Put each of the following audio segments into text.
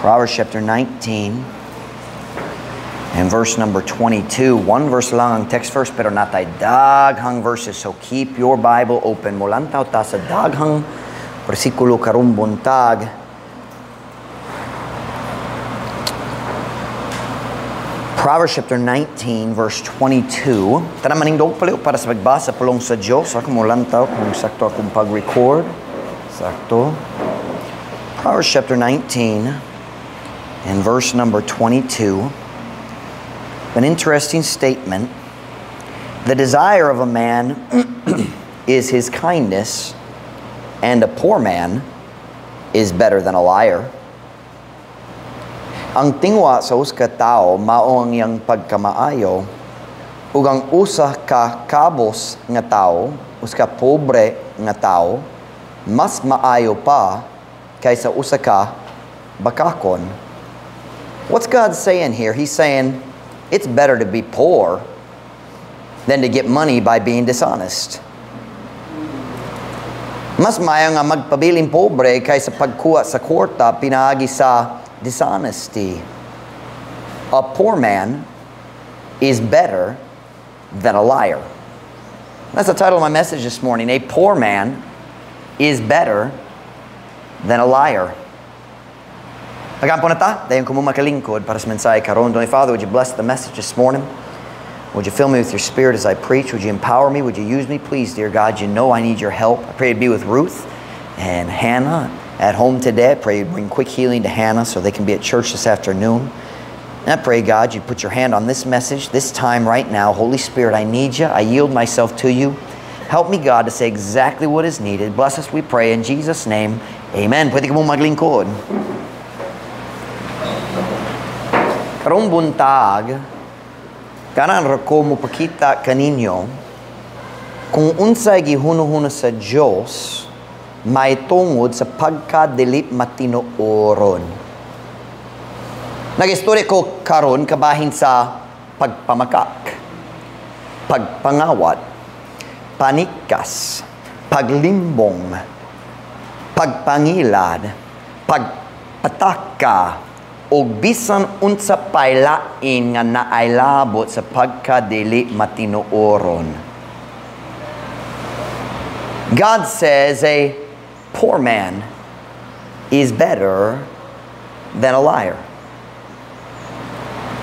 Proverbs chapter 19 and verse number 22. One verse lang ang text verse, pero natay daghang verses. So keep your Bible open. Molantaw ta sa daghang bersikulo karong buntag. Proverbs chapter 19, verse 22. Tanan manindog paliw para sa pagbasa pulong sa Diyos. Ako molantaw kung sakto akong pag-record. Sakto. Proverbs chapter 19 and verse number 22. An interesting statement. The desire of a man is his kindness, and a poor man is better than a liar. Ang tingwa sa usa ka tawo mao ang iyang pagkamaayo, ug ang usa ka kabos nga tawo, usa ka pobre nga tawo, mas maayo pa kaysa usa ka bakakon. What's God saying here? He's saying it's better to be poor than to get money by being dishonest. Mas maayo nga magpabiling pobre kaysa pagkuha sa kwarta pinaagi sa dishonesty. A poor man is better than a liar. That's the title of my message this morning. A poor man is better than a liar. Magampo na ta, dayon ko mo makalingkod para sa mensahe karon. Holy Father, would you bless the message this morning? Would you fill me with your Spirit as I preach? Would you empower me? Would you use me? Please, dear God, you know I need your help. I pray you'd be with Ruth and Hannah at home today. I pray you'd bring quick healing to Hannah so they can be at church this afternoon. And I pray, God, you'd put your hand on this message, this time right now. Holy Spirit, I need you. I yield myself to you. Help me, God, to say exactly what is needed. Bless us, we pray, in Jesus' name. Amen. Pwede ka mong maglingkod. Karong buntag, kanan ra ko mopakita kaninyo kung unsay gihuno-huno sa Dios may tungod sa pagkadili matinuoron. Nag-istorya ko karon kabahin sa pagpamakak, pagpangawat, panikas, paglimbong, pagpangilad, pagpataka, o bisan unsa pay lain nga naay labot sa pagkadili matinuoron. God says a poor man is better than a liar.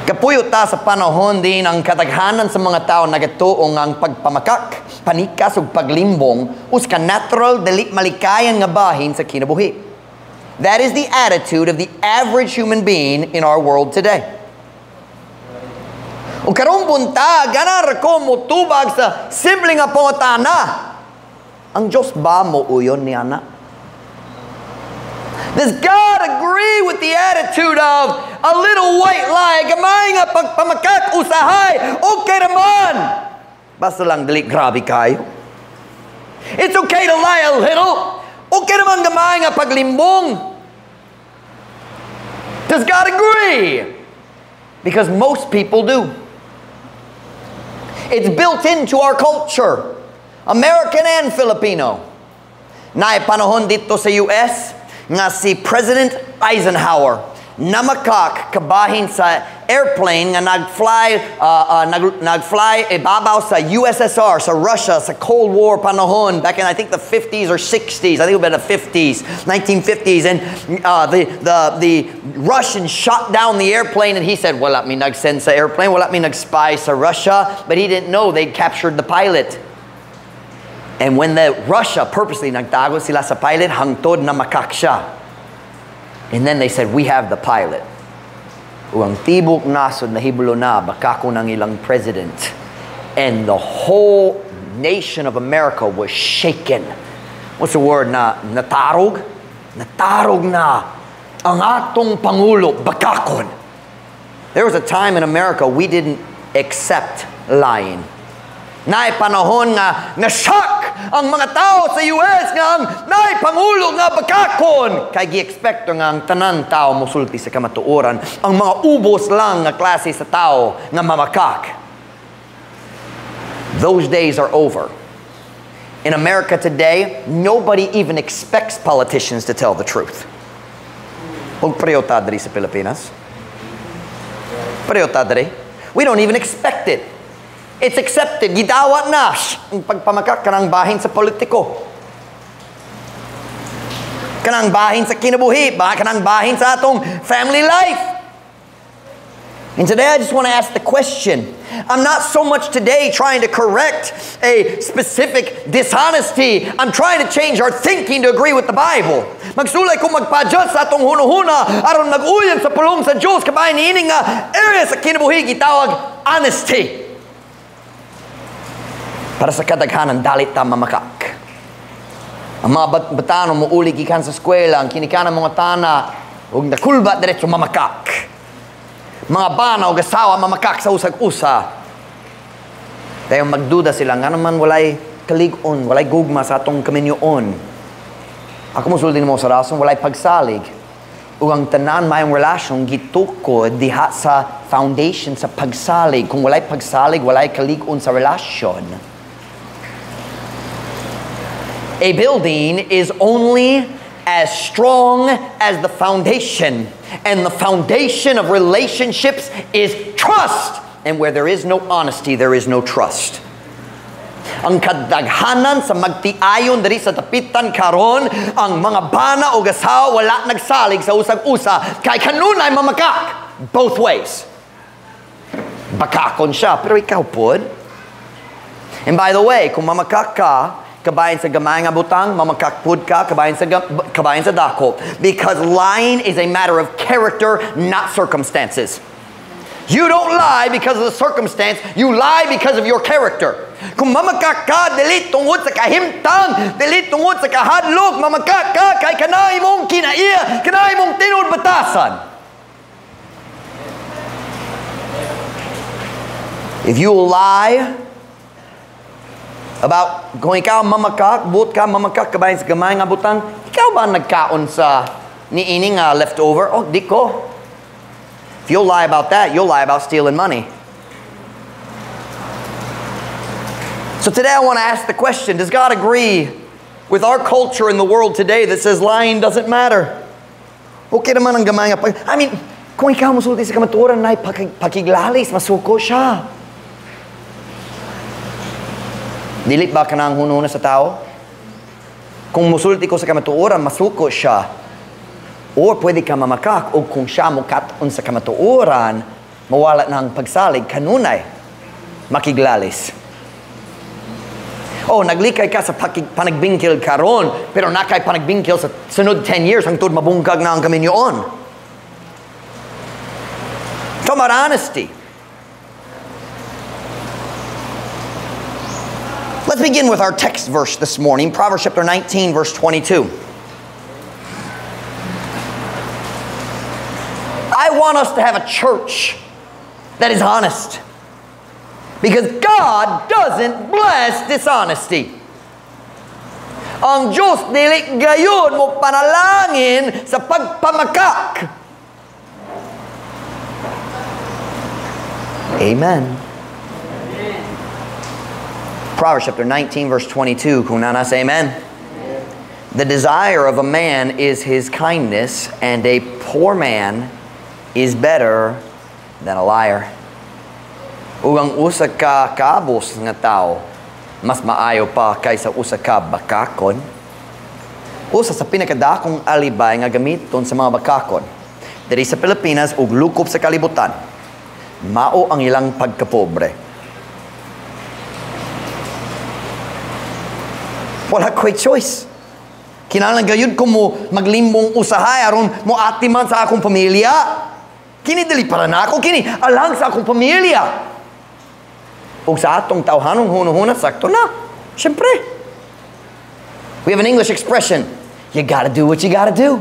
Kapuyo ta sa panahon din ang kadaghanan sa mga tao nagatuo nga ang pagpamakak, panikas ug paglimbong usa ka natural dili malikayan nga bahin sa kinabuhi. That is the attitude of the average human being in our world today. Ug karong buntag, gana ra ko motubag sa simple nga pangutana. Ang Diyos ba mo uyon niana? Does God agree with the attitude of a little white lie, gamay nga pagpamakak usahay, okay naman? Basta lang dili grabe kayo. It's okay to lie a little. Okay naman gamay nga paglimbong. Does God agree? Because most people do. It's built into our culture, American and Filipino. Naay panahon dito sa US nga si President Eisenhower namakak kabahin sa airplane nga nag-fly ibabaw sa USSR, sa Russia, sa Cold War panahon back in, I think, the 50s or 60s. I think it was the 50s, 1950s, and the Russians shot down the airplane, and he said, "Wala mi nag-send sa airplane, wala mi nag-spy sa Russia," but he didn't know they'd captured the pilot. And when the Russia purposely nagtago sila sa pilot hangtod na makak siya. And then they said, "We have the pilot." Ug ang tibok nasod nahibalo na, bakakon ang ilang president. And the whole nation of America was shaken. What's the word na? Natarog? Natarog na. Ang atong pangulo, bakakon. There was a time in America we didn't accept lying. Naay panahon nga na-shock ang mga tao sa US nga ang naay pangulo nga bakakon. Kay gi-expect nga ang tanan tao mosulti sa kamatuoran. Ang mga ubos lang nga klase sa tao nga mamakak. Those days are over. In America today, nobody even expects politicians to tell the truth. Ug pareho ta diri sa Pilipinas. Pareho ta diri. We don't even expect it. It's accepted. Gidawat na ang pagpamakak kanang bahin sa politiko. Kanang bahin sa kinabuhi, kanang bahin sa atong family life. And today I just want to ask the question. I'm not so much today trying to correct a specific dishonesty. I'm trying to change our thinking to agree with the Bible. Magsulay ko magpa-adjust sa atong hunuhuna aron mag-uyon sa pulong sa Diyos kabahin niini nga area sa kinabuhi gitawag honesty. Para sa kadaghanan, dali ta mamakak. Ang mga batano mouli gikan sa eskwela, ang kinikanan mga tana ug nakulba diretso mamakak. Mga bana o asawa mamakak sa usag-usa. Dayon magduda sila, nga naman walay kalig-on, walay gugma sa atong kaminyoon. Ako mosulti nimo sa rason, walay pagsalig. Ug ang tanan maayong relasyon gitukod diha sa foundation sa pagsalig. Kung walay pagsalig, walay kalig-on sa relasyon. A building is only as strong as the foundation. And the foundation of relationships is trust. And where there is no honesty, there is no trust. Ang kadaghanan sa magtiayon diri sa Dapitan karon, ang mga bana o asawa wala nagsalig sa usag-usa kay kanunay mamakak both ways. Bakakon siya, pero ikaw pod. And by the way, kung mamakak ka, kabahin sa gamay nga butang, mamakak pud ka, kabahin sa dako. Because lying is a matter of character, not circumstances. You don't lie because of the circumstance, you lie because of your character. Kung mamakak ka, dili tungod sa kahimtang, dili tungod sa kahadlok, mamakak ka kay kanay mong kinaiya, kanay mong tinuod batasan. If you lie about kung ikaw mamakak, buot ka mamakak kabahin sa gamay nga butang, ikaw ba nagkaon sa niini nga leftover? Oh, di ko. If you'll lie about that, you'll lie about stealing money. So today I want to ask the question, does God agree with our culture in the world today that says lying doesn't matter? Okay naman ang gamay nga pag... I mean, kung ikaw musulti sa kamatuoran na pakiglalis, masuko siya. Dili ba ka nang hununa sa tao? Kung musulti ko sa kamatuoran, masuko siya. Or pwede ka mamakak, o kung siya mukat-on sa kamatuoran, mawala ng pagsalig, kanunay, makiglalis. Oh, naglikay ka sa panagbingkil karon, pero nakay panagbingkil sa sunod 10 years, hangtod mabungkag na ang kaminyoon. Talk about honesty. Let's begin with our text verse this morning, Proverbs chapter 19, verse 22. I want us to have a church that is honest, because God doesn't bless dishonesty. Ang Diyos dili gayon mo panalangin sa pagpamakak. Amen. Proverbs chapter 19, verse 22. Kung nanas, amen. The desire of a man is his kindness, and a poor man is better than a liar. Ug ang usa ka kabos nga tao, mas maayo pa kaysa usa ka bakakon. Usa sa pinakadakong alibay nga gamiton sa mga bakakon diri sa Pilipinas ug lukop sa kalibutan, mao ang ilang pagkapobre. Wala ko'y choice. Kinahanglan gayud ko mo maglimbong usahay aron mo atiman sa akong pamilya. Kini dili para nako, kini alang sa akong pamilya. Ug sa atong tawhanong hunuhuna, sakto na. Siyempre. We have an English expression, you gotta do what you gotta do.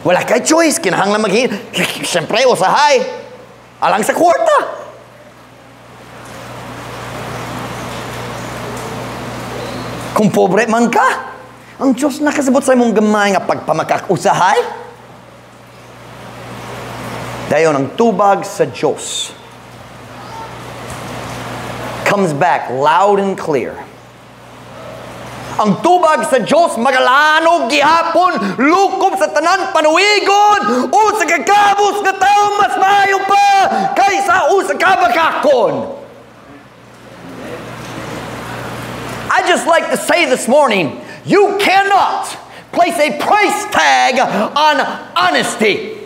Wala kay choice, kinahanglan maghin. Siyempre, usahay. Alang sa kwarta. Kung pobre man ka, ang Diyos nakasabot sa imong gamay nga pagpamakak-usahay. Dayon ang tubag sa Diyos comes back loud and clear. Ang tubag sa Diyos magalanog gihapon, lukob sa tanan panuigon, usa ka kabus nga tawo mas maayo pa kaysa usa ka bakakon. I just like to say this morning, you cannot place a price tag on honesty.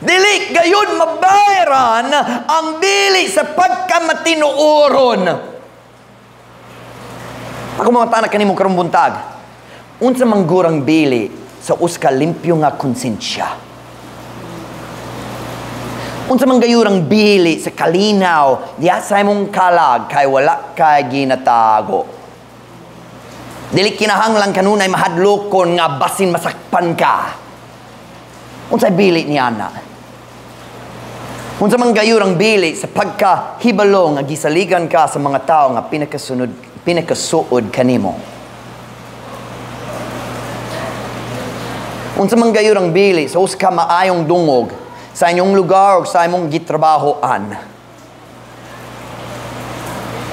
Dili gayon mabayaran ang dili sa pagkamatinuoron. Ako mga tanak kanimo karong buntag, unsa man gurang bili sa usa ka limpyo nga konsensya? Unsa man gayurang bili sa kalinaw diha sa imong kalag kay wala kay ginatago? Dili kinahanglan kanunay mahadlokon nga basin masakpan ka. Unsay bili niya na? Unsa man gayurang bili sa pagkahibalo nga gisaligan ka sa mga tawo nga pinakasuod kanimo? Unsa man gayurang bili sa usa ka maayong dungog sa inyong lugar o sa imong gitrabahoan?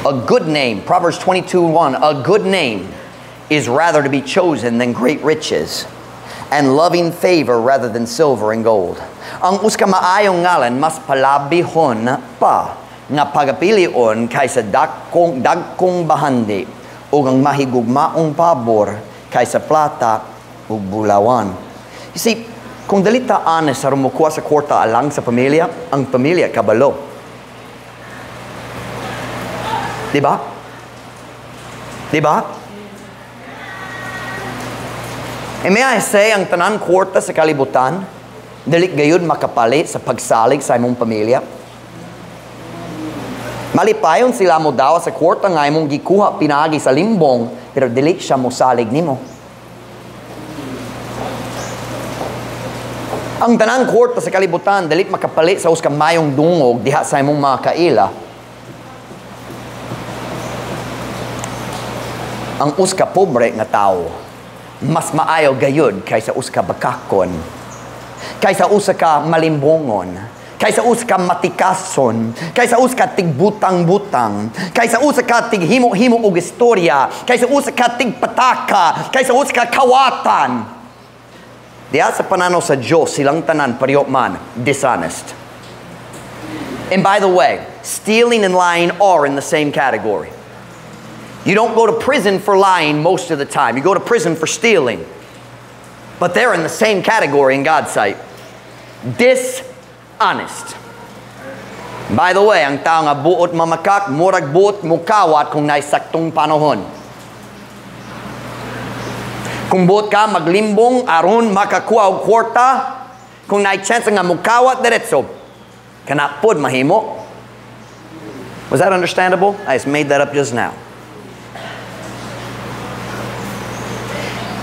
A good name, Proverbs 22:1, a good name is rather to be chosen than great riches, and loving favor rather than silver and gold. Ang usa ka maayong ngalan mas palabihon pa nga pagapilion kaysa dagkong bahandi ug ang mahigugmaong pabor kaysa plata ug bulawan. You see, kung dili ta honest sa mukuha sa kwarta alang sa pamilya, ang pamilya kabalo. Diba? Diba? And may I say, ang tanan kwarta sa kalibutan, dili gayud makapalit sa pagsalig sa imong pamilya. Malipayon sila mo daw sa kwarta nga imong gikuha pinaagi sa limbong, pero dili siya mosalig nimo. Ang tanang kwarta sa kalibutan, dili makapalit sa usa ka mayong dungog diha sa imong mga kaila. Ang usa ka pobre nga tawo, mas maayo gayud kaysa usa ka bakakon, kaysa usa ka malimbongon, kaysa usa ka matikason, kaysa usa ka tigbutang-butang, kaysa usa ka tighimo-himo og istorya, kaysa usa ka tigpataka, kaysa usa ka kawatan. Diha sa pananaw sa Dios, silang tanan pareho man dishonest. And by the way, stealing and lying are in the same category. You don't go to prison for lying most of the time. You go to prison for stealing. But they're in the same category in God's sight. Dishonest. By the way, ang tao nga buot mamakak, murag buot mukawat kung naisaktong panahon. Kung buot ka maglimbong aron makakuha og kwarta, kung naay chance nga mukawat diretso, kana pod mahimo. Was that understandable? I just made that up just now.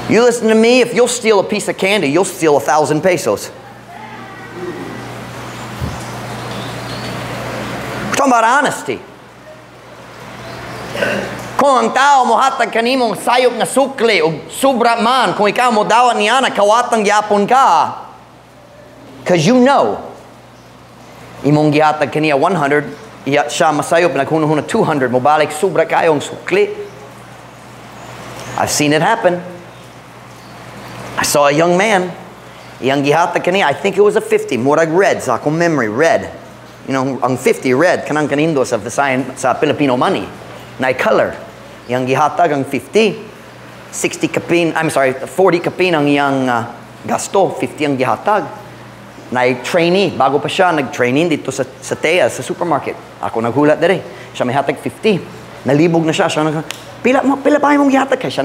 You listen to me, if you'll steal a piece of candy, you'll steal 1,000 pesos. We're talking about honesty. Kung ang tao mohatag kanimong sayop nga sukli o sobra man, kung ikaw mo dawat niya na kawatang gyapon ka, 'cause you know, imong gihatag kaniya 100, iya siya masayop naghuno-huno 200, mobalik sobra kayong sukli. I've seen it happen. I saw a young man, iyang gihatag kaniya, I think it was a 50, murag red sa akong memory, red. You know, ang 50 red, kanang kanindo sa Visayan, sa Filipino money, na color. Iyang gihatag ang 50, 60 kapin, I'm sorry, 40 kapin ang iyang gasto, 50 ang gihatag. Na trainee, bago pa siya, nag-training dito sa Tea, sa supermarket. Ako naghulat dere. Siya may hatag 50. Nalibog na siya. Siya nag, pila pa imong gihatag? Kaya siya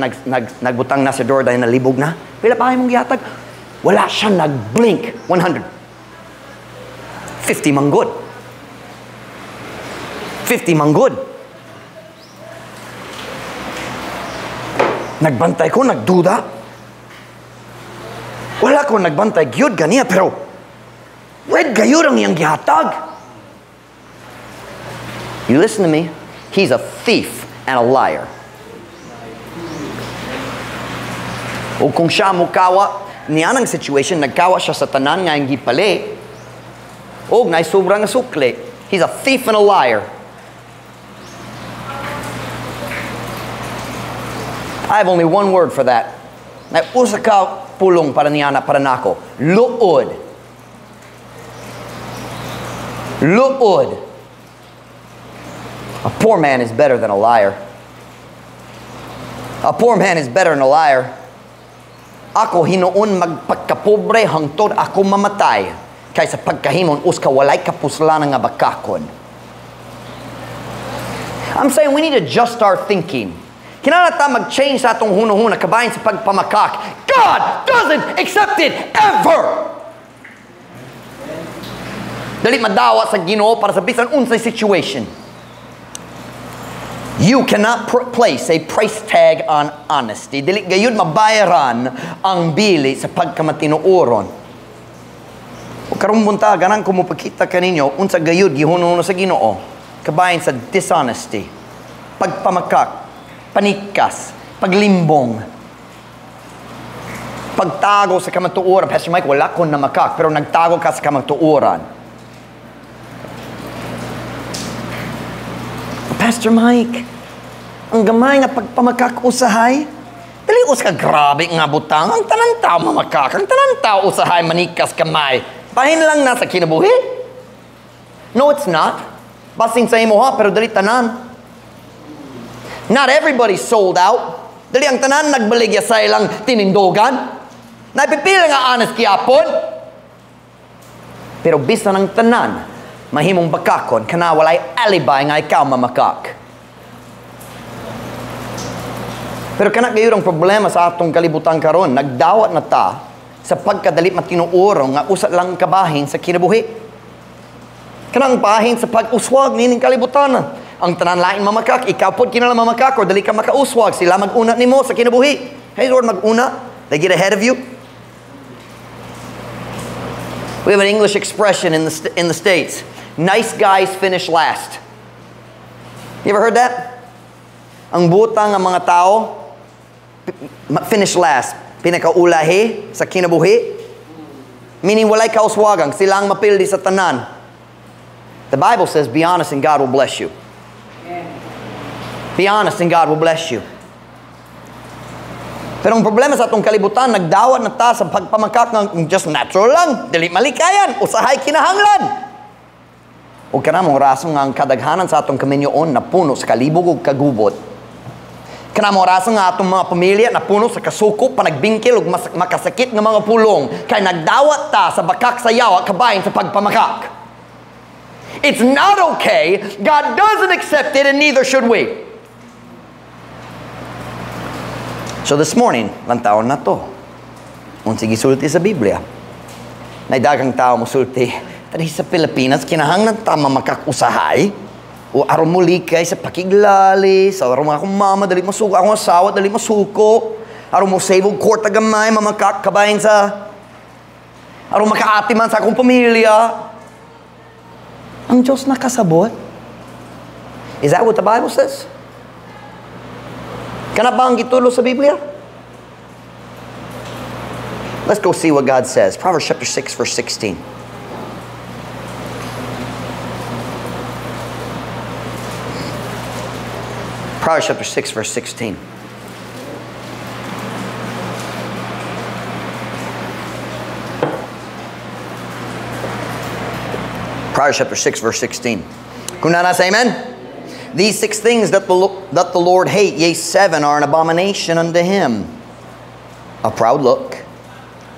nagbutang na sa door dahil nalibog na. Pila pa imong gihatag? Wala siya nag-blink. 100. 50 manggod. 50 manggod. Nagbantay ko, nagduda. Wala ko nagbantay gyud ganiya, pero red gayud ang iyang gihatag. You listen to me, he's a thief and a liar. O kung siya mukawa, niya ng situation, nagkawa siya sa tanan nga ang gipali, o ngay sobrang sukli. He's a thief and a liar. I have only one word for that. Na usa ka pulong para niya na para nako. Luod. Luod. A poor man is better than a liar. A poor man is better than a liar. Ako hinuon magpagkapobre hangtod ako mamatay kaysa pagkahimon usa ka walay kapuslan nga bakakon. I'm saying we need to adjust our thinking. Kinahanglan ta mag-change sa atong hunuhuna kabahin sa pagpamakak. God doesn't accept it ever. Dali madawa sa Ginoo para sa bisan unsay situation. You cannot place a price tag on honesty. Dili gayud mabayaran ang bili sa pagkamatinuoron. O karong buntag, ganang ko mopakita kaninyo unsa gayud gihununo sa Ginoo kabahin sa dishonesty, pagpamakak, panikas, paglimbong, pagtago sa kamatuoran. Pastor Mike, wala ko namakak, pero nagtago ka sa kamatuoran. Pastor Mike, ang gamay nga pagpamakak usahay, dali usa ka grabe nga butang, ang tanan tao mamakak, ang tanan tao usahay manikas kamay. Bahin lang na sa kinabuhi. No, it's not. Basin sa imo ha, pero dali tanan. Not everybody sold out. Dali ang tanan nagbaligya sa ilang tinindugan. Napipila nga honest gyapon. Pero bisan ang tanan, mahimong bakakon, kana walay alibi nga ikaw mamakak. Pero kana gayud ang problema sa atong kalibutan karon, nagdawat na ta sa pagkadali matinuorong nga usa lang kabahin sa kinabuhi. Kanang bahin sa pag-uswag nining kalibutan. Ang tanan lain mamakak, ikaw pod kinahanglan mamakak or dali ka makauswag, sila mag-una nimo sa kinabuhi. Hey Lord, mag-una, they get ahead of you. We have an English expression in the States. Nice guys finish last. You ever heard that? Ang butang ang mga tao finish last. Pinakaulahi sa kinabuhi. Meaning walay kauswagan, sila ang mapildi sa tanan. The Bible says, be honest and God will bless you. Be honest and God will bless you. Pero ang problema sa atong kalibutan, nagdawat na ta sa pagpamakak ng just natural lang, dili malikayan, usahay kinahanglan. O kana mong rason nga ang kadaghanan sa atong kaminyoon napuno sa kalibog ug kagubot. Kana mong rason nga atong mga pamilya napuno sa kasuko, panagbingkil ug makasakit nga mga pulong kay nagdawat ta sa bakak sa yawa kabahin sa pagpamakak. It's not okay. God doesn't accept it, and neither should we. So this morning, lantawon na to. Unsa gisulti sa Biblia. Naidagang tao mosulti, diri sa Pilipinas, kinahanglan ta mamakakusahay. O aron mo likay sa pakiglali, sa aron akong mama, dali masuko, akong asawa, dali masuko. Aron mo save og kwarta gamay, mamakak, kabahin sa... Aron makaati man sa akong pamilya. Ang Diyos nakasabot. Is that what the Bible says? Kana ba ang gitulo sa Biblia? Let's go see what God says. Proverbs chapter 6, verse 16. Proverbs chapter 6, verse 16. Proverbs chapter 6, verse 16. Kung naa na, say amen? These six things that the Lord hate, yea, seven are an abomination unto him. A proud look,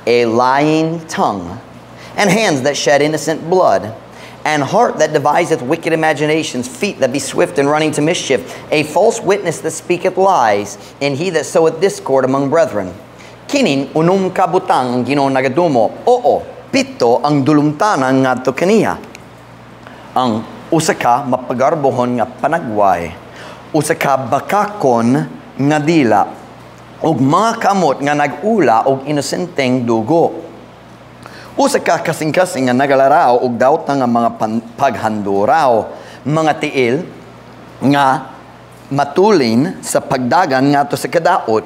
a lying tongue, and hands that shed innocent blood, and heart that deviseth wicked imaginations, feet that be swift in running to mischief, a false witness that speaketh lies, and he that soweth discord among brethren. Kining unom ka butang ang Ginoo nagadumo, oo, pito ang dulumtanan ngadto kaniya. Ang usa ka mapagarbohon nga panagway, usa ka bakakon nga dila, ug mga kamot nga nag-ula og inosenteng dugo. Usa ka kasing-kasing nga nagalaraw og dawta nga mga paghanduraw, mga tiil nga matulin sa pagdagan ngadto sa kadaot.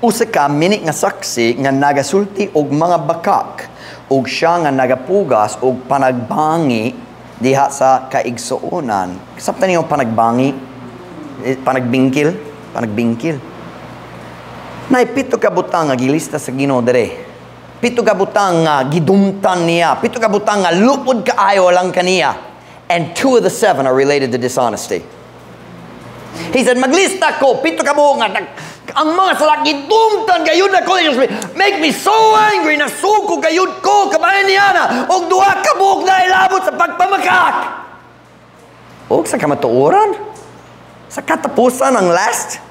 Usa ka mini nga saksi nga nagasulti og mga bakak, ug siya nga nagapugas og panagbangi diha sa kaigsuonan. Kasabtan niyo panagbangi? Panagbingkil? Panagbingkil. Naay pito ka butang nga gilista sa Ginoo dere. Pito ka butang nga gidumtan niya. Pito ka butang nga luod kaayo lang kaniya. And two of the seven are related to dishonesty. He said, maglista ko, pito ka buok nga ang mga sala gidumtan gayud nako. Make me so angry, nasuko gayud ko kabahin niya na og duha ka buok na ilabot sa pagpamakak. Og sa kamatuoran, sa katapusan ang last,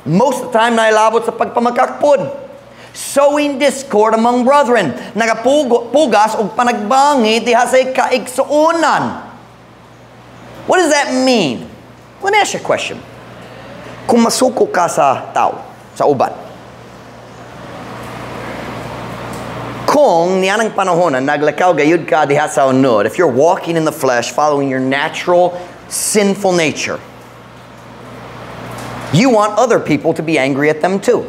most of the time nailabot sa pagpamakak pod. Sowing discord among brethren. Nagapugas og panagbangi diha sa kaigsuonan. What does that mean? Let me ask you a question. Kung masuko ka sa tao, sa uban, kung niyanang panahon na naglakaw gayud ka diha sa unod, if you're walking in the flesh, following your natural sinful nature, you want other people to be angry at them too.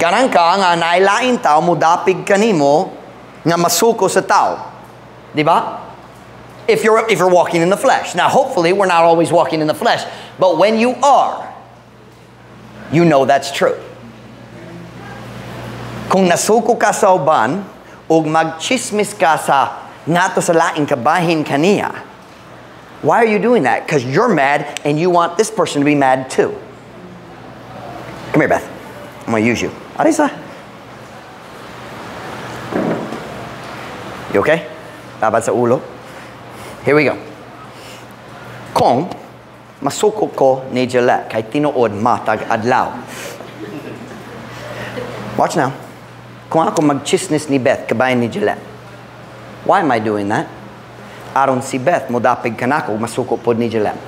Kanang ka nga nailain tao, mudapig kanimo nga masuko sa tao. Di ba? If you're walking in the flesh. Now, hopefully, we're not always walking in the flesh. But when you are, you know that's true. Kung nasuko ka sa uban, ug magchismis ka sa ngato sa laing kabahin kaniya, why are you doing that? Because you're mad and you want this person to be mad too. Come here, Beth. I'm going to use you. Arisa. You okay? Babad sa ulo. Here we go. Kung masuko ko ni Gillette kay tinuod matag adlaw. Watch now. Kung ako magchismis ni Beth kabayan ni Gillette. Why am I doing that? Aron si Beth modapig kanako masuko pod ni Gillette.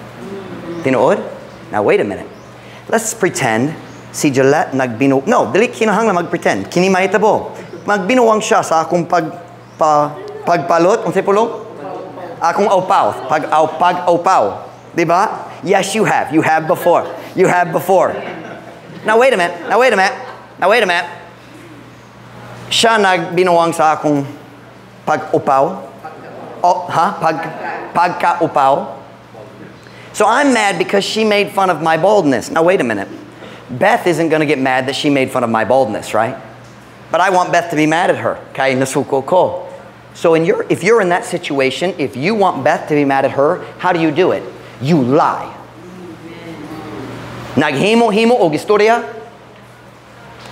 Tinuod? Now wait a minute. Let's pretend si Gillette nagbinu... No, dili kinahanglan magpretend. Kini mahitabo. Magbinuwang siya sa akong pagpalot. Unsay pulong? Akong awpaw. Pag-awpaw. Diba? Yes, you have. You have before. You have before. Now wait a minute. Now wait a minute. Now wait a minute. Siya nagbinuwang sa akong pag-upaw. Oh, huh? Pagka-upaw. So I'm mad because she made fun of my baldness. Now wait a minute. Beth isn't going to get mad that she made fun of my baldness, right? But I want Beth to be mad at her. Kay nasuko ko. So if you're in that situation, if you want Beth to be mad at her, how do you do it? You lie. Naghimo-himo og istorya.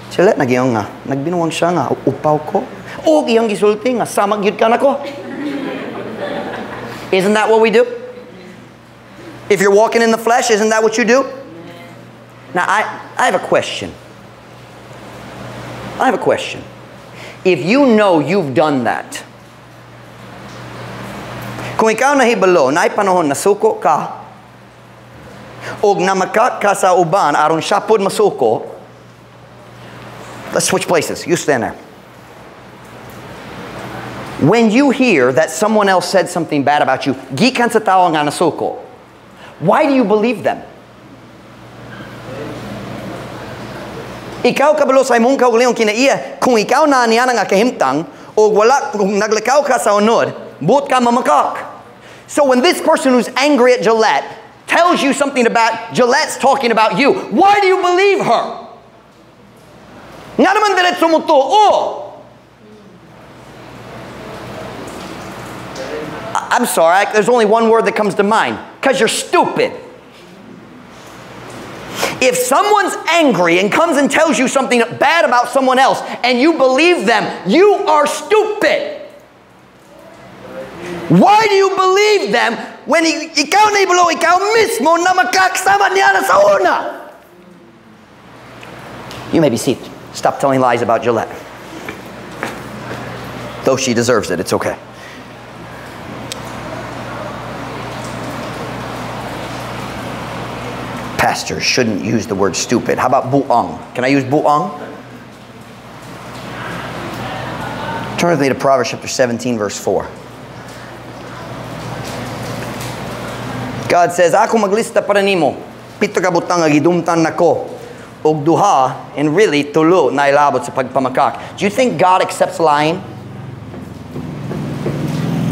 Sila nagyong nga, nagbinuwang siya nga, upaw ko. Og iyang gisulti nga, samag gyud ka nako. Isn't that what we do? If you're walking in the flesh, isn't that what you do? Now, I have a question. I have a question. If you know you've done that, kung ikaw nahibalo, naay panahon nasuko ka, og namakat ka sa uban, aron siya pod masuko, let's switch places. You stand there. When you hear that someone else said something bad about you, gikan sa tawo nga nasuko, why do you believe them? Ikaw kabalo sa imong kaugalingong kinaiya, kung ikaw na niya nga kahimtang, o wala, kung naglakaw ka sa unod, buot ka mamakak. So when this person who's angry at Gillette tells you something about Gillette's talking about you, why do you believe her? Nga naman diretso mo to, oh! I'm sorry, there's only one word that comes to mind. Because you're stupid. If someone's angry and comes and tells you something bad about someone else and you believe them, you are stupid. Why do you believe them when ikaw na ibalo, ikaw mismo na makaksama niya na sa una? You may be seated. Stop telling lies about Gillette. Though she deserves it, it's okay. Pastors shouldn't use the word stupid. How about buang? Can I use buang? Turn with me to Proverbs chapter 17, verse 4. God says, ako maglista para nimo. Pito ka butang nga gidumtan nako. Og duha, and really, tulo na ilabot sa pagpamakak. Do you think God accepts lying?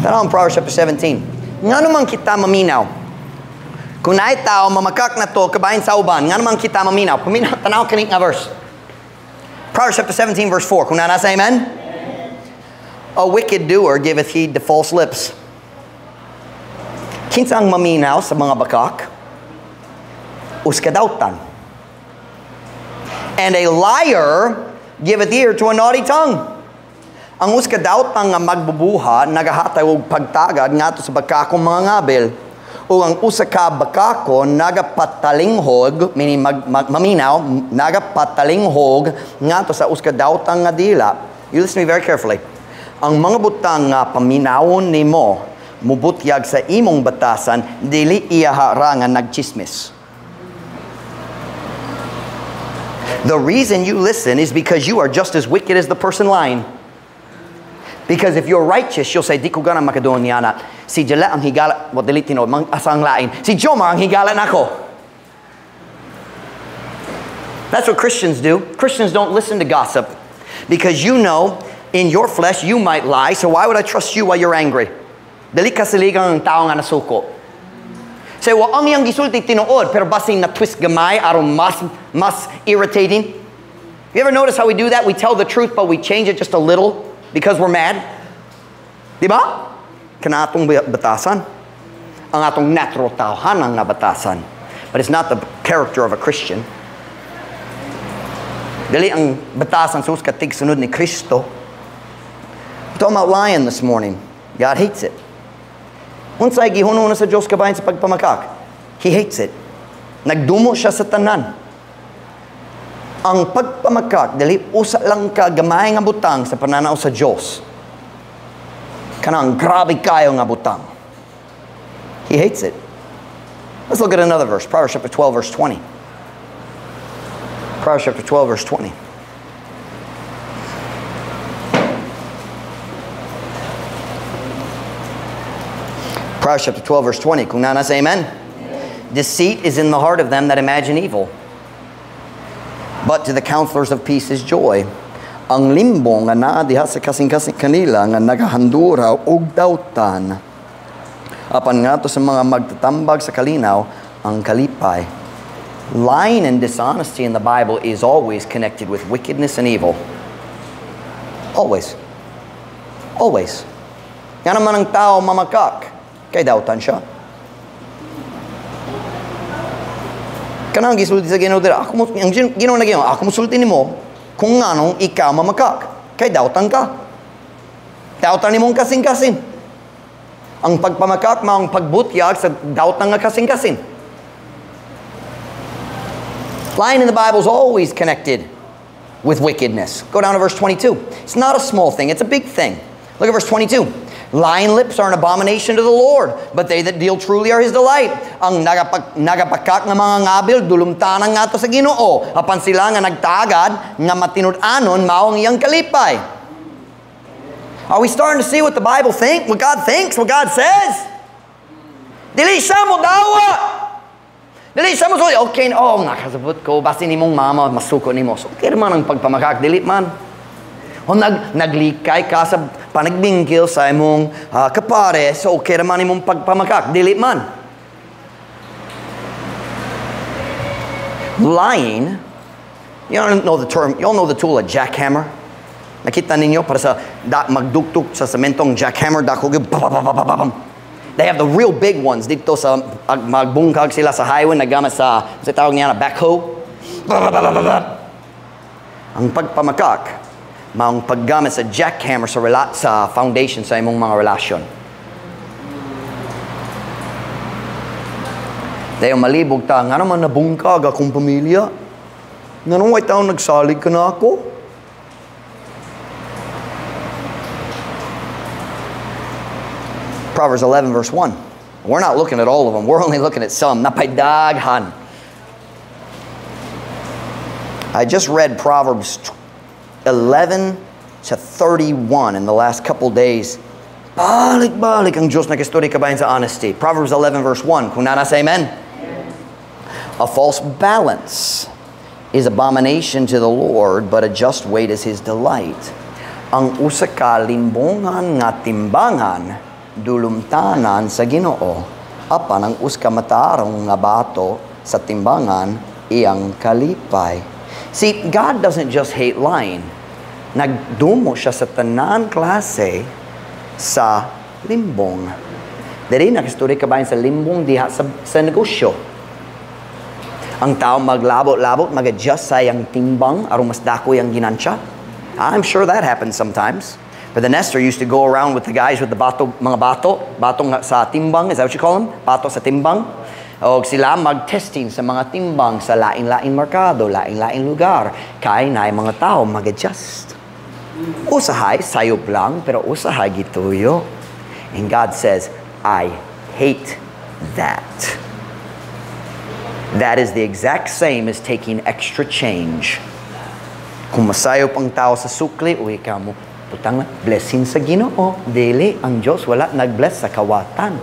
Tanaw ang Proverbs chapter 17. Ngano man kita maminaw? Kung naay tao, mamakak nato, kabahin sa uban, nga naman kita maminaw. Paminaw, tanaw kani nga verse. Proverbs chapter 17, verse 4. Kung naa na, say amen? A wicked doer giveth heed to false lips. Kinsa ang maminaw sa mga bakak? Usa ka dautan. And a liar giveth ear to a naughty tongue. Ang usa ka dautan nga magbubuha, nagahatag og pagtagad ngadto sa bakakong mga ngabil. O ang usa ka bakako nagapatalinghog, meaning maminaw, nagapatalinghog ngadto sa usa ka dautan nga dila. You listen to me very carefully. Ang mga butang nga paminawon nimo mubutyag sa imong batasan, dili iya ra nga nagchismis. The reason you listen is because you are just as wicked as the person lying. Because if you're righteous, you'll say, "Di ko gana makaduol niana. Si Jala ang higala," well, dili tinuod, mang asang lain. "Si Jomar ang higala nako." That's what Christians do. Christians don't listen to gossip. Because you know, in your flesh, you might lie, so why would I trust you while you're angry? Dili ka saligan ang tao nga nasuko. Say, "Well, ang iyang gisulti tinuod, pero basin na twist gamay, aron mas irritating." You ever notice how we do that? We tell the truth, but we change it just a little because we're mad. Di ba? Kana atong batasan. Ang atong natural tawhanan nga batasan. But it's not the character of a Christian. Dili ang batasan sa usa ka tigsunod ni Kristo. We're talking about lying this morning. God hates it. Unsay gihunong sa Diyos kabahin sa pagpamakak? He hates it. Nagdumo siya sa tanan. Ang pagpamakak, dili usa lang ka gamay nga butang sa pananaw sa Diyos. Kanang grabe kayo nga butang. He hates it. Let's look at another verse. Proverbs chapter 12, verse 20. Proverbs chapter 12, verse 20. Proverbs chapter 12, verse 20. Kung naa na, say amen. Deceit is in the heart of them that imagine evil, but to the counselors of peace is joy. Ang limbong nga naa diha sa kasing-kasing kanila nga nagahandura og dautan. Apan ngadto sa mga magtatambag sa kalinaw ang kalipay. Lying and dishonesty in the Bible is always connected with wickedness and evil. Always. Always. Nga naman ang tao mamakak, kay dautan siya. Kanang gisulti sa Ginoo dira, ako mo ang Ginoo na Ginoo, ako mosulti nimo kung nganong ikaw mamakak, kay dautan ka. Dautan nimong kasing-kasing. Ang pagpamakak maong pagbutyag sa dautan nga kasing-kasing. Lying in the Bible is always connected with wickedness. Go down to verse 22. It's not a small thing, it's a big thing. Look at verse 22. Lying lips are an abomination to the Lord, but they that deal truly are His delight. Ang nagapakak nga mga ngabil, dulumtanan ngadto sa Ginoo. Apan sila nga nagtagad, nga matinud-anon, mao ang iyang kalipay. Are we starting to see what the Bible thinks? What God thinks? What God says? Dili siya mo dawa. Dili siya mo sulti, "Okay, oh, nakasabot ko, basin nimong mama, masuko nimo. So, okay man ang pagpamakak, dili man." O naglikay ka sa panagbingkil sa imong kapare, so okay naman imong pagpamakak, dili man. Lying, you don't know the term, you all know the tool, a jackhammer? Nakita ninyo para sa magdugtog sa sementong jackhammer, dako gyud, ba, ba, ba, ba, ba, ba. They have the real big ones dito sa magbungkag sila sa highway, naggamit sa tawag niya na backhoe. Ba, ba, ba, ba, ba, ba. Ang pagpamakak, maong paggamit sa jackhammer sa foundation sa imong mga relasyon. Dayon malibog ta, nga naman nabungkag akong pamilya. Nga naman way taon nagsalig ka na ako. Proverbs 11 verse 1. We're not looking at all of them. We're only looking at some. Napay daghan. I just read Proverbs 11 to 31 in the last couple days. Balik-balik ang Diyos nag-istorya kabahin sa honesty. Proverbs 11 verse 1. Kung naa na, say amen. A false balance is abomination to the Lord, but a just weight is His delight. Ang usa ka limbongan nga timbangan, dulumtanan sa Ginoo. Apan ang usa ka matarong nga bato sa timbangan iyang kalipay. See, God doesn't just hate lying. Nagdumo siya sa tanan klase sa limbong. Diri nakistorya kabahin sa limbong diha sa negosyo. Ang tao maglabot-labot, mag-adjust sa iyang timbang aron mas dako iyang ginansya. I'm sure that happens sometimes. But the Nestor used to go around with the guys with the bato, mga bato, bato nga sa timbang, is that what you call them? Bato sa timbang. O sila mag-testing sa mga timbang sa lain-lain merkado, lain-lain lugar. Kay na mga tao mag-adjust. Usahay, sayop lang, pero usahay gituyo. And God says, I hate that. That is the exact same as taking extra change. Kung masayop ang tao sa sukli, uwi ka mo, putang blessing sa Ginoo. Dili, ang Diyos wala nag-bless sa kawatan.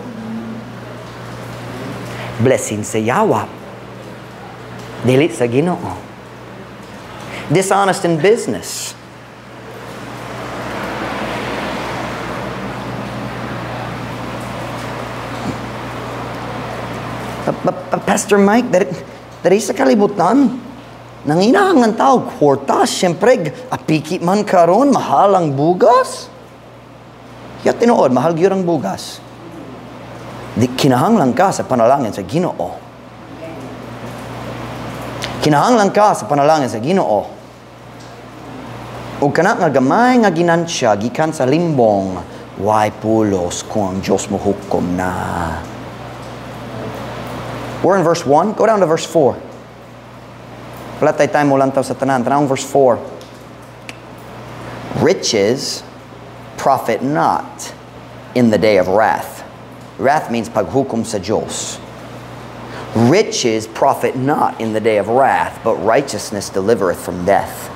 Blessing sa yawa. Dili sa Ginoo. Dishonest in business. Pastor Mike, dari sa kalibutan, nanginahang ang tao, kwarta, siyempre, apiki man karon, mahal ang bugas. Ya tinuod, mahal gyud ang bugas. Di, kinahanglan ka sa panalangin sa Ginoo. Kinahanglan ka sa panalangin sa Ginoo. Ug kana nga gamay nga ginansya gikan sa limbong, way pulos kung ang Diyos mo hukom na. We're in verse 1. Go down to verse 4. Wala tayo time mo lantaw sa tanan. Tanawang verse 4. Riches profit not in the day of wrath. Wrath means paghukom sa Diyos. Riches profit not in the day of wrath, but righteousness delivereth from death.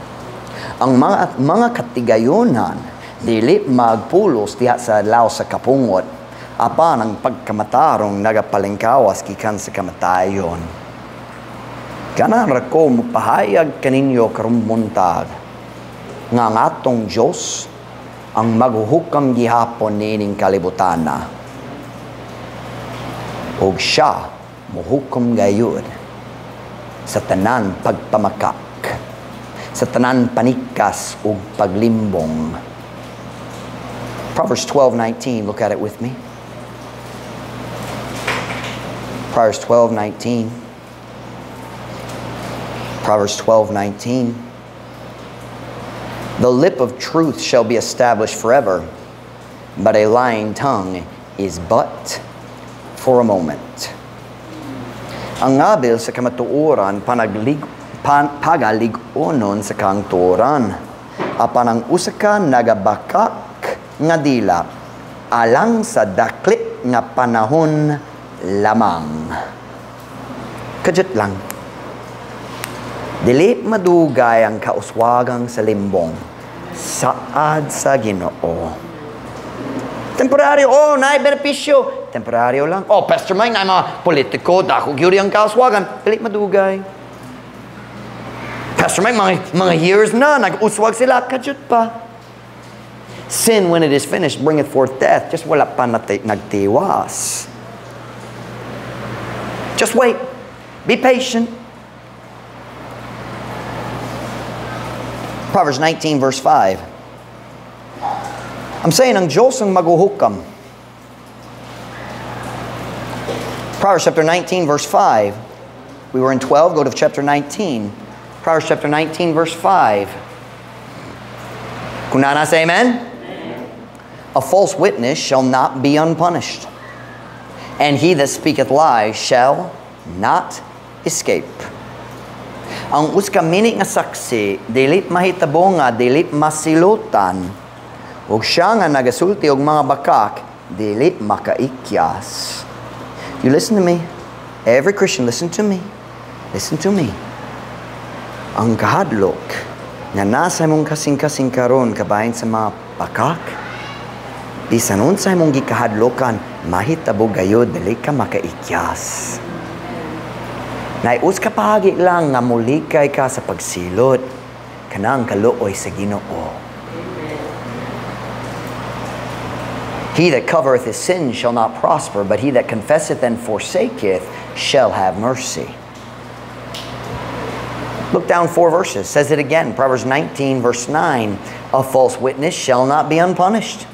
Ang mga katigayonan, dili magpulos diha sa adlaw sa kapungot, apan ang pagkamatarong nagapalingkawas gikan sa kamatayon. Ganahan ra ko mopahayag kaninyo karong buntag nga ang atong Dios ang maghuhukam gihapon niining kalibutana. Ug siya mohukom gayud sa tanan pagpamakak, sa tanan panikas ug paglimbong. Proverbs 12:19, look at it with me. Proverbs 12:19. Proverbs 12:19. The lip of truth shall be established forever, but a lying tongue is but for a moment. Ang ngabil sa kamatuoran pagalig-onon sa kangtuoran. Apan ang usa ka nagabakak nga dila alang sa daklit nga panahon lamang. Kadyot lang. Dili madugay ang kauswagang sa limbong. Saad sa Ginoo. Temporaryo, oh, naay benepisyo. Temporaryo lang. Oh, Pastor Mike, naay mga politiko, dako gyud ang kauswagan. Dili madugay. Pastor Mike, mga years na, nag-uswag sila, kadyot pa. Sin, when it is finished, bringeth forth death. Just wala pa nagtiwas. Just wait. Be patient. Proverbs 19 verse 5. I'm saying ang Diyos ang maghuhukam. Proverbs chapter 19 verse 5. We were in 12, go to chapter 19. Proverbs chapter 19 verse 5. Kung nana, say amen? Amen. A false witness shall not be unpunished, and he that speaketh lies shall not escape. Ang usa ka minit nga saksi, dili mahitabo nga, dili masilutan, ug siya nga nagasulti og mga bakak, dili makaikyas. You listen to me. Every Christian, listen to me. Listen to me. Ang kahadlok nga nasa imong kasing-kasing karon kabahin sa mga bakak, bisan unsa imong gikahadlokan, mahitabo gayud dili ka makaikyas. Naius ka pahagi lang nga mulikay ka sa pagsilot, kanang kaluoy sa Ginoo. He that covereth his sins shall not prosper, but he that confesseth and forsaketh shall have mercy. Look down 4 verses. Says it again. Proverbs 19, verse 9. A false witness shall not be unpunished,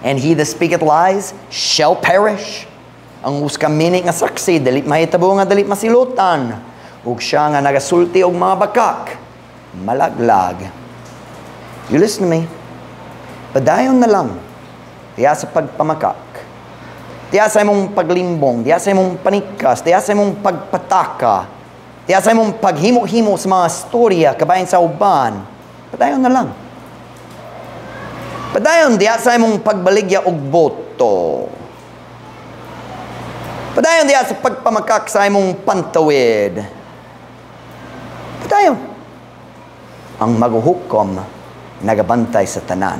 and he that speaketh lies shall perish. Ang usa ka mini nga saksi, dili mahitabo nga dili masilutan. Ug siya nga nagasulti og mga bakak, malaglag. You listen to me. Padayon na lang. Diya sa pagpamakak. Diya sa imong paglimbong. Diya sa imong panikas. Diya sa imong pagpataka. Diya sa imong paghimo-himo sa mga storya kabahin sa uban. Padayon na lang. Padayon diya sa imong pagbaligya og boto. Padayon diya sa pagpamakak sa imong pantawid. Padayon. Ang maguhukom nagabantay sa tanan.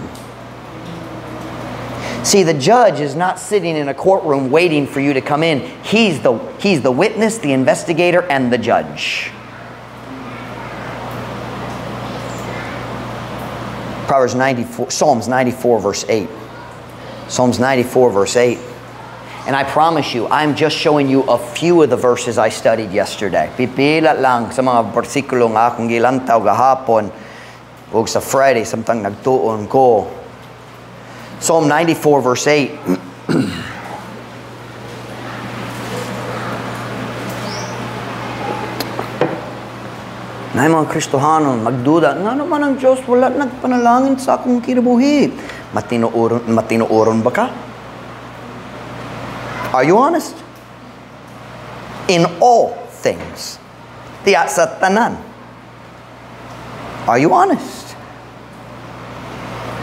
See, the judge is not sitting in a courtroom waiting for you to come in. He's the witness, the investigator, and the judge. Proverbs 94, Psalms 94, verse 8. Psalms 94, verse 8. And I promise you, I'm just showing you a few of the verses I studied yesterday. Pipila lang sa mga bersikulo nga akong gilantaw gahapon ug sa Friday samtang nagtuon ko. Psalm 94, verse 8. Nay mga Kristohanon, magduda, nga naman ang Diyos wala nagpanalangin sa akong kinabuhi. Matinuoron ba ka? Are you honest? In all things. Tiya sa tanan. Are you honest?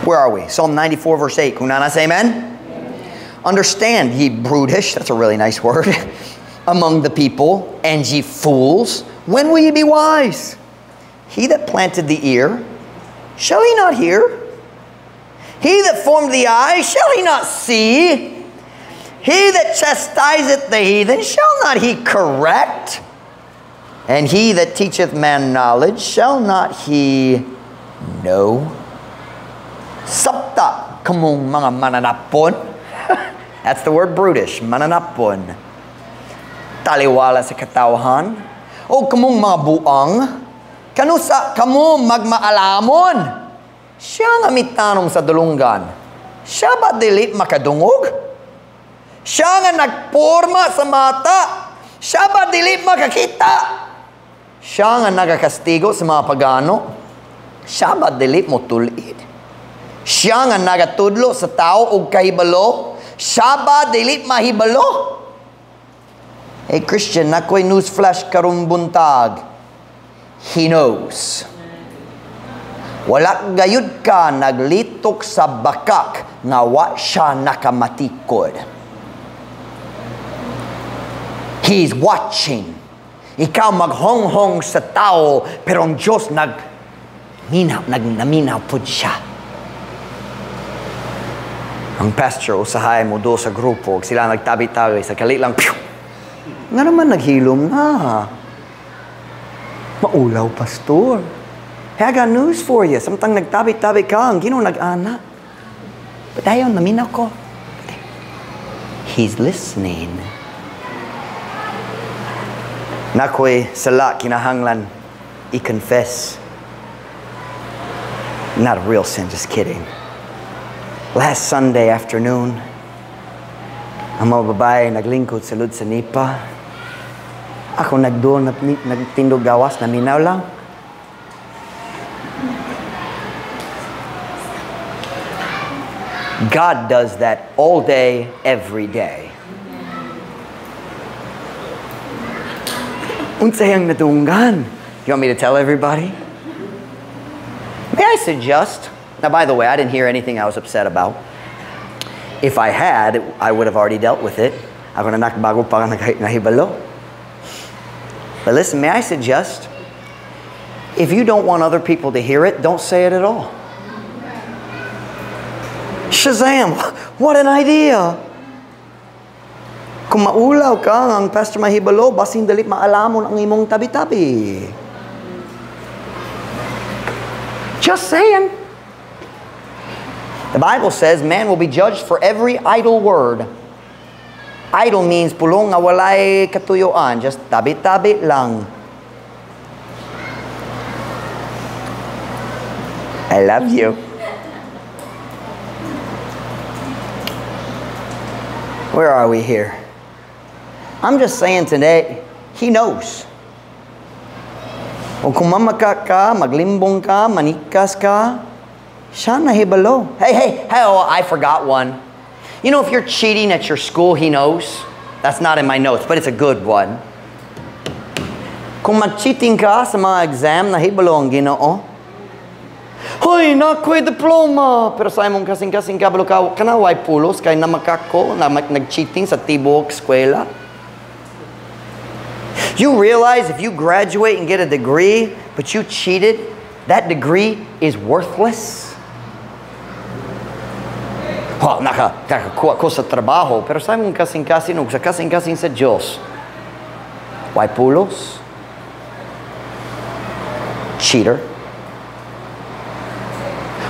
Where are we? Psalm 94, verse 8. Kung nana, say amen? Amen. Understand, ye brutish, that's a really nice word, among the people, and ye fools, when will ye be wise? He that planted the ear, shall he not hear? He that formed the eye, shall he not see? He that chastiseth the heathen, shall not he correct? And he that teacheth man knowledge, shall not he know? Sabta kamong mga mananapon. That's the word brutish, mananapon. Taliwala sa katawhan. O kamong mga buang, kanusa kamo magmaalamon. Siya nga mitanong sa dulunggan. Siya ba dili makadungog? Siya nga nagporma sa mata. Siya ba dili makakita? Siya nga nagakastigo sa mga pagano. Siya ba dili motulid? Siya nga nagatudlo sa tao og kahibalo. Siya ba dili mahibalo? Hey Christian, nakoy news flash karong buntag. He knows. Wala gayud ka naglitok sa bakak nga wa siya nakamatikod. He's watching. Ikaw maghonghong sa tao, pero ang Diyos nagnaminaw pud siya. Ang pastor, usahay mo do sa grupo, sila nagtabi-tabi, sa kalit lang, pew! Nga naman naghilom na. Maulaw, pastor. Hey, I got news for you. Samtang nagtabi-tabi ka, ang Ginoo nag-ana. But ayaw, naminaw ko. He's listening. Nakoy sala kinahanglan i-confess. Not a real sin, just kidding. Last Sunday afternoon, ang mga babae naglingkod sa lud sa nipa. Ako nagdoon, nagtindog gawas, naminaw lang. God does that all day, every day. Unsay ang nadunggan? You want me to tell everybody? May I suggest? Now, by the way, I didn't hear anything I was upset about. If I had, I would have already dealt with it. Ako na nakbago pa nahibalo. But listen, may I suggest, if you don't want other people to hear it, don't say it at all. Shazam! What an idea! Kung maulaw ka, ang pastor mahibalo, basin dali maalamon ang imong tabi-tabi. Just saying. The Bible says man will be judged for every idle word. Idle means pulong nga walay katuyuan, just tabi-tabi lang. I love you. Where are we here? I'm just saying today, He knows. O kung mamakak ka, maglimbong ka, manikas ka, siya nahibalo. Hey, hey, hey, oh, I forgot one. You know, if you're cheating at your school, He knows. That's not in my notes, but it's a good one. Kung mag-cheating ka sa mga exam, nahibalo ang Ginoo. Hoy, nakoy diploma! Pero sa imong kasing-kasing kabalo ka, kanaway pulos kay namakako na nag-cheating sa tibuok eskwela. You realize if you graduate and get a degree, but you cheated, that degree is worthless? Well, nakakuha ko sa trabaho, pero sa imong kasing-kasing ug sa kasing-kasing sa Diyos, why pulos? Cheater.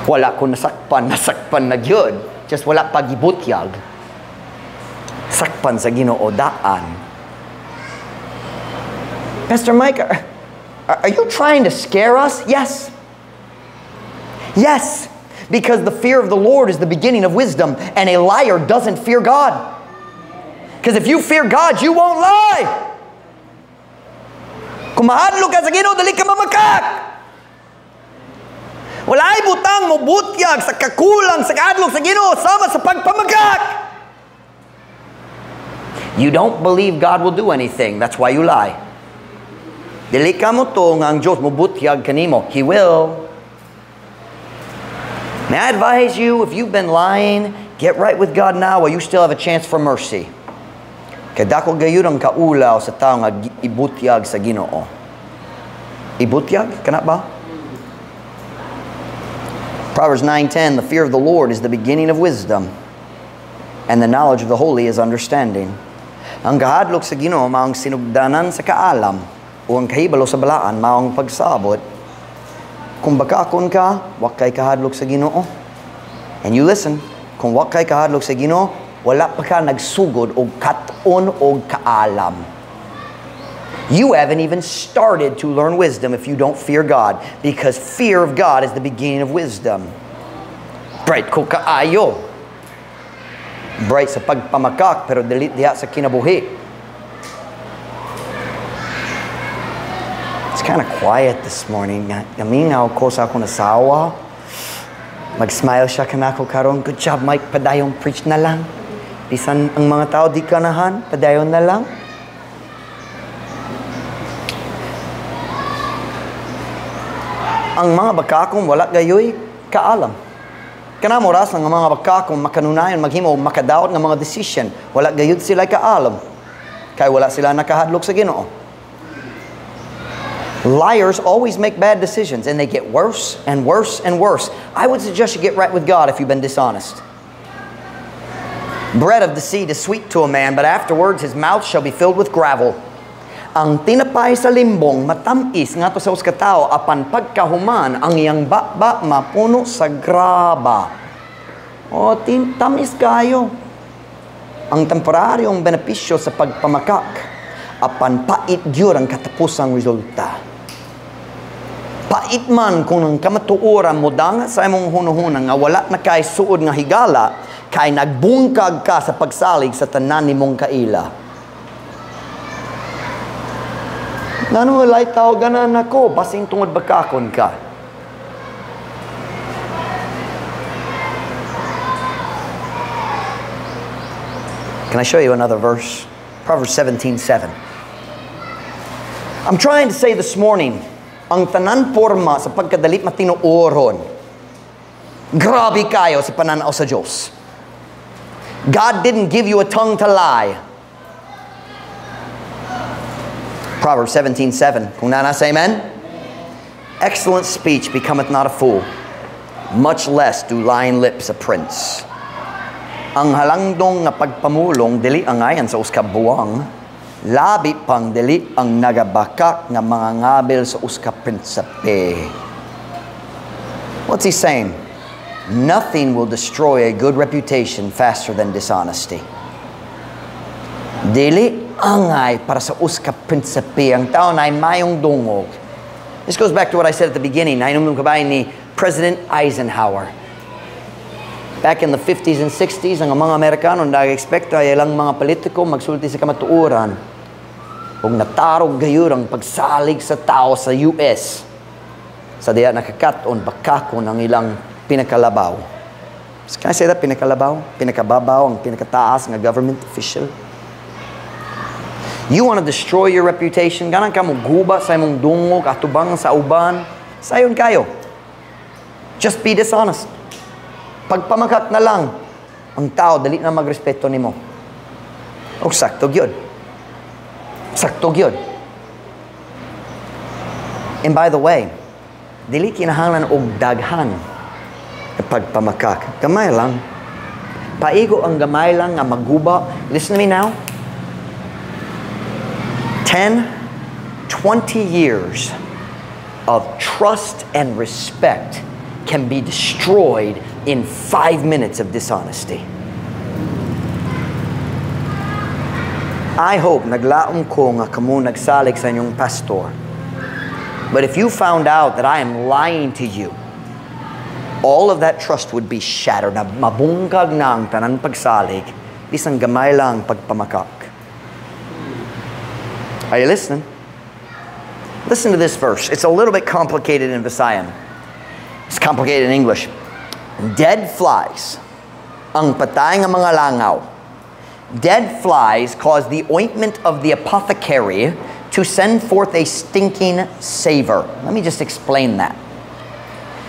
Wala ko nasakpan, nasakpan na gyud. Just wala pagibutyag. Sakpan sa Ginoo daan. Pastor Mike, are you trying to scare us? Yes. Yes. Because the fear of the Lord is the beginning of wisdom, and a liar doesn't fear God. Because if you fear God, you won't lie. Kung mahadlok ka sa Ginoo, dali ka mamakak. Walay butang mo butyag sa kakulang sa kahadlok sa Ginoo sama sa pagpamakak. You don't believe God will do anything. That's why you lie. Dili ka mo to nga ang Diyos mo butyag kanimo. He will. May I advise you, if you've been lying, get right with God now while you still have a chance for mercy. Kay dako gayud ang kaulaw sa tao nga ibutyag sa Ginoo. Ibutyag? Kana ba? Proverbs 9:10, the fear of the Lord is the beginning of wisdom, and the knowledge of the holy is understanding. Ang kahadlok sa Ginoo maong sinugdanan sa kaalam, o ang kahibalo sa balaan maong pagsabot. Kung bakakon ka, wa kay kahadlok sa Ginoo. And you listen, kung wa kay kahadlok sa Ginoo, wala pa ka nagsugod og kat-on og kaalam. You haven't even started to learn wisdom if you don't fear God, because fear of God is the beginning of wisdom. Bright ko kaayo. Bright sa pagpamakak, pero dili diha sa kinabuhi. It's kind of quiet this morning. Namingaw ko sa akong asawa. Mag-smile siya kanako karon. Good job, Mike. Padayon, preach na lang. Bisan ang mga tao di kanahan, padayon na lang. Ang mga bakakong wala gayoy kaalam. Kanang oras ang mga bakakong makanunayon maghimo makadaot ng mga decision, wala gayud sila kaalam. Kay wala sila nakahadlok sa Ginoo. Liars always make bad decisions, and they get worse and worse and worse. I would suggest you get right with God if you've been dishonest. Bread of deceit is sweet to a man, but afterwards his mouth shall be filled with gravel. Ang tinapay sa limbong matamis ngadto sa usa ka tawo, apan pagkahuman ang iyang baba mapuno sa graba. O tamis kayo. Ang temporaryong benepisyo sa pagpamakak, apan pait gyud ang katapusang resulta. Pait man kung ang kamatuoran mo danga sa imong hunahuna nga wala na kay suod nga higala, kay nagbungkag ka sa pagsalig sa tanan nimong kaila. Ngano walay tao ganan ako, basing tungod bakakon ka. Can I show you another verse? Proverbs 17:7. I'm trying to say this morning, ang tanan porma sa pagkadali matinuoron. Grabe kayo sa pananaw sa Diyos. God didn't give you a tongue to lie. Proverbs 17:7. Kung nana, say amen. Excellent speech becometh not a fool, much less do lying lips a prince. Ang halangdong nga pagpamulong dili angayan sa usa ka buwang, labi pang dili ang nagabakak nga mga ngabil sa usa ka prinsipe. What's he saying? Nothing will destroy a good reputation faster than dishonesty. Dili angay para sa usa ka prinsipe ang tao naay maayong dungog. This goes back to what I said at the beginning. Nahinumdom ka ba ni President Eisenhower? Back in the 50s and 60s, ang mga Amerikano nag-expect ay ilang mga politiko magsulti sa kamatuoran. Ug natarog gayud ang pagsalig sa tao sa US. Sa diha nakakaton, bakakon ang ilang pinakalabaw. Can I say that? Pinakalabaw? Pinakababaw, ang pinakataas nga government official. You want to destroy your reputation? Ganahan ka mo guba sa imong dungog, atubang sa uban. Sayon kaayo. Just be dishonest. Pagpamakak na lang, ang tao dali na magrespeto nimo. O sakto gyud. Sakto gyud. And by the way, dili kinahanglan og daghan nga pagpamakak. Gamay lang. Paigo ang gamay lang nga maguba. Listen to me now. 10, 20 years of trust and respect can be destroyed in 5 minutes of dishonesty. I hope naglaom ko nga kamo nagsalig sa inyong pastor. But if you found out that I am lying to you, all of that trust would be shattered. Na mabungkag na ang tanan pagsalig, bisan gamay lang pagpamakak. Are you listening? Listen to this verse. It's a little bit complicated in Visayan. It's complicated in English. Dead flies, ang patay nga mga langaw. Dead flies cause the ointment of the apothecary to send forth a stinking savor. Let me just explain that.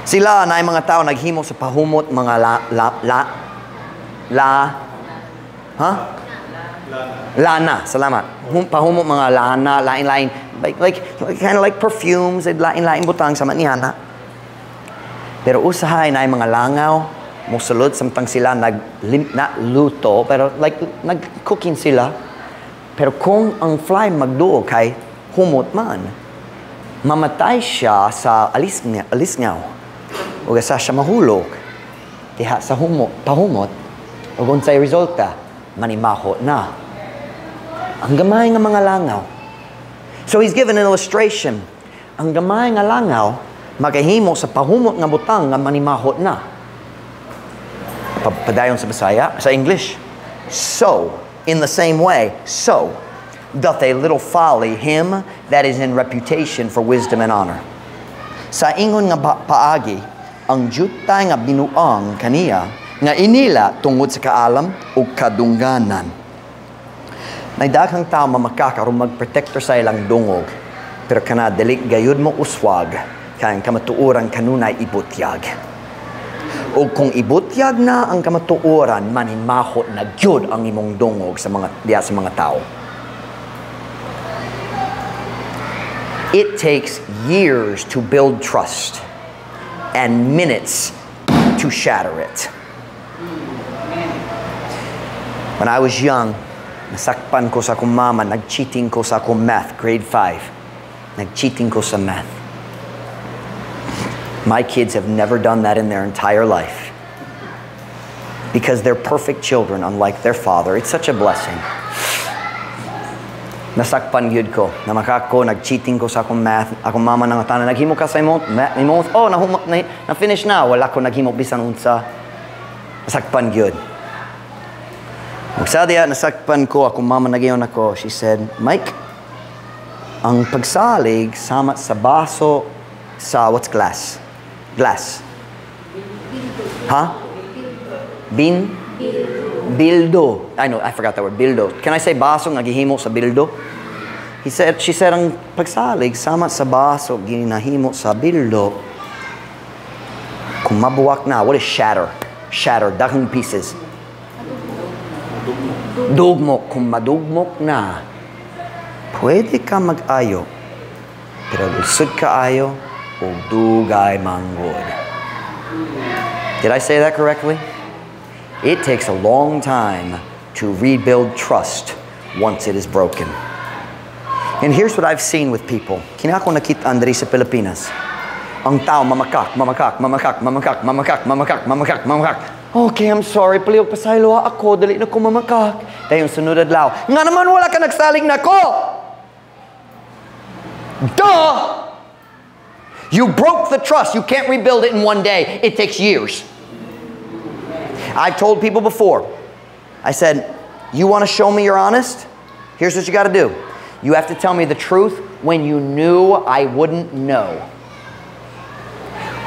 Sila na mga tao naghimo sa pahumot mga la la la la, huh? Lana, salamat. Pahumot mga lana, lain-lain, like kind of like perfumes, lain-lain butang sama niana. Pero usahay naay mga langaw, mosulod samtang sila nag na luto, pero like nag-cooking sila. Pero kung ang fly magduol kay humot man, mamatay siya sa alis alisngaw. O sa siya mahulog. Diha sa humot, pahumot, ug unsay resulta, manimaho na. Ang gamay nga mga langaw. So he's given an illustration. Ang gamay nga langaw, makahimo sa pahumot nga butang nga manimahot na. Padayon sa Bisaya, sa English. So, in the same way, so doth a little folly him that is in reputation for wisdom and honor. Sa ingon nga paagi, ang jutay nga binuang kaniya nga inila tungod sa kaalam o kadungganan. May daghang tao mamakak aron magprotektor sa ilang dungog. Pero kana dili gayud mo uswag kay ang kamatuoran kanunay ibutyag. O kung ibutyag na ang kamatuoran, manimahot na gyud ang imong dungog sa mga diya sa mga tao. It takes years to build trust and minutes to shatter it. When I was young, nasakpan ko sa akong mama, nag-cheating ko sa akong math, grade 5. Nag-cheating ko sa math. My kids have never done that in their entire life because they're perfect children, unlike their father. It's such a blessing. Nasakpan gyud ko. Namakak ko, nag-cheating ko sa akong math. Akong mama nangutana, "Naghimo ka sa imong math?" "Oh, na-finish na." Wala ko naghimo bisan unsa. Nasakpan gyud. Ug sa diha nasakpan ko, akong mama nag-ingon ako. She said, "Mike, ang pagsalig sama sa baso sa," what's glass? Glass. Ha? Bin? Bildo. I know, I forgot that word. Bildo. Can I say baso nga gihimo sa bildo? He said, she said, "Ang pagsalig sama sa baso ginahimo sa bildo. Kung mabuwak na," what is shatter? Shatter, daghang pieces. Dugmok. "Kung madugmok na, pwede ka mag-ayo. Pero lisod kaayo, ug dugay manggod." Did I say that correctly? It takes a long time to rebuild trust once it is broken. And here's what I've seen with people. Kini ako nakita diri sa Pilipinas. Ang tao, mamakak, mamakak, mamakak, mamakak, mamakak, mamakak, mamakak, mamakak. "Okay, I'm sorry. Palihog pasaylo ako. Dali na ko mamakak." Dayon sunod adlaw, "Nga naman wala ka nagsalig nako?" Duh! You broke the trust. You can't rebuild it in one day. It takes years. I've told people before. I said, "You want to show me you're honest? Here's what you got to do. You have to tell me the truth when you knew I wouldn't know.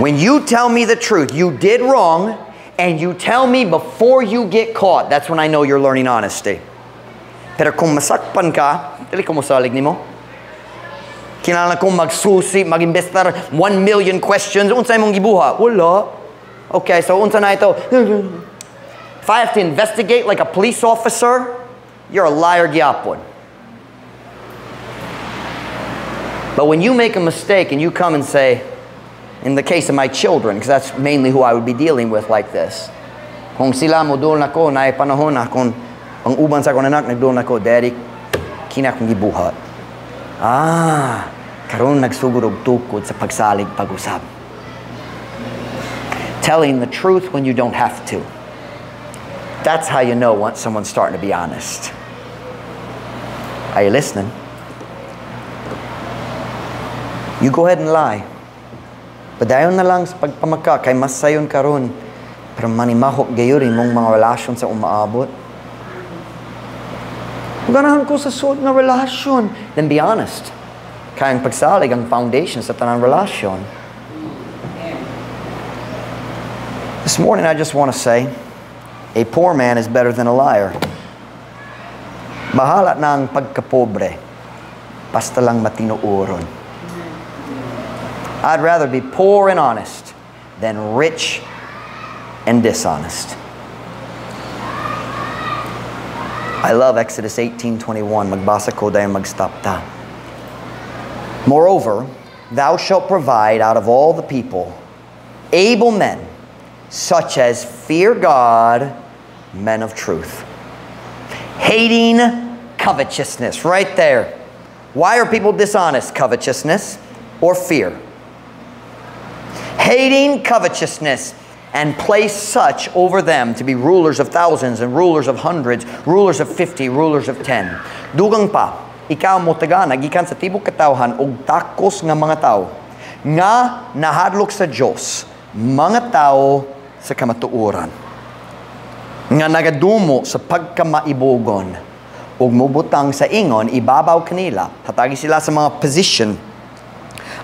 When you tell me the truth, you did wrong, and you tell me before you get caught, that's when I know you're learning honesty. Pero kung masakpan ka, dili ko mosalig nimo. Kinahanglan kong magsusi, mag-imbestar 1 million questions. Unsa imong gibuhat? Wala. Okay, so unsa na ito? If I have to investigate like a police officer, you're a liar gyapon. But when you make a mistake and you come and say, in the case of my children, because that's mainly who I would be dealing with like this, kung sila mo duol nako, naay panahon na kung ang uban sa akong anak nagduol nako, 'Daddy, kini akong gibuhat.' Ah, karon nagsugod og tukod sa pagsalig pag-usab." Telling the truth when you don't have to. That's how you know once someone's starting to be honest. Are you listening? You go ahead and lie. Padayon na lang sa pagpamaka kay mas sayon karon. Pero manimahok gayud imong mga relasyon sa umaabot. "Ganahan ko sa suod nga relasyon." Then be honest. Kay ang pagsalig ang foundation sa tanang relasyon. This morning I just want to say, a poor man is better than a liar. Bahala na ang pagkapobre, basta lang matinuoron. I'd rather be poor and honest than rich and dishonest. I love Exodus 18:21. Magbasa ko dayon mag-stop ta. Moreover, thou shalt provide out of all the people able men, such as fear God, men of truth. Hating covetousness, right there. Why are people dishonest? Covetousness or fear. Hating covetousness, and place such over them to be rulers of thousands and rulers of hundreds, rulers of 50, rulers of 10. Dugang pa, ikaw mo tagana gikan sa tibok katawhan og takos nga mga tao nga nahadlok sa Dios, mga tao sa kamatuoran, nga nagadumo sa pagkamaibogon ug mobutang sa ingon ibabaw kanila, hatagi sila sa mga position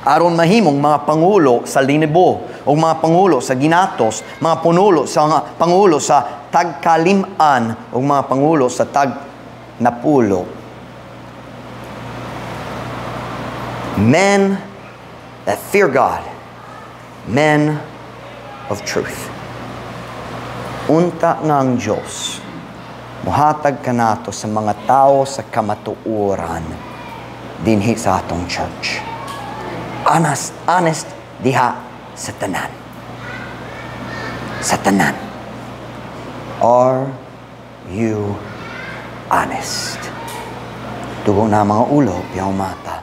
aron mahimong mga pangulo sa linibo o mga pangulo sa ginatos, mga punulo sa mga pangulo sa tagkalim-an o mga pangulo sa tagnapulo. Men that fear God, men of truth. Unta nga ang Diyos muhatag kanato sa mga tao sa kamatuoran dinhi sa atong church. Honest, honest diha sa tanan. Sa tanan. Are you honest? Dugo na mga ulo, piyaw mata.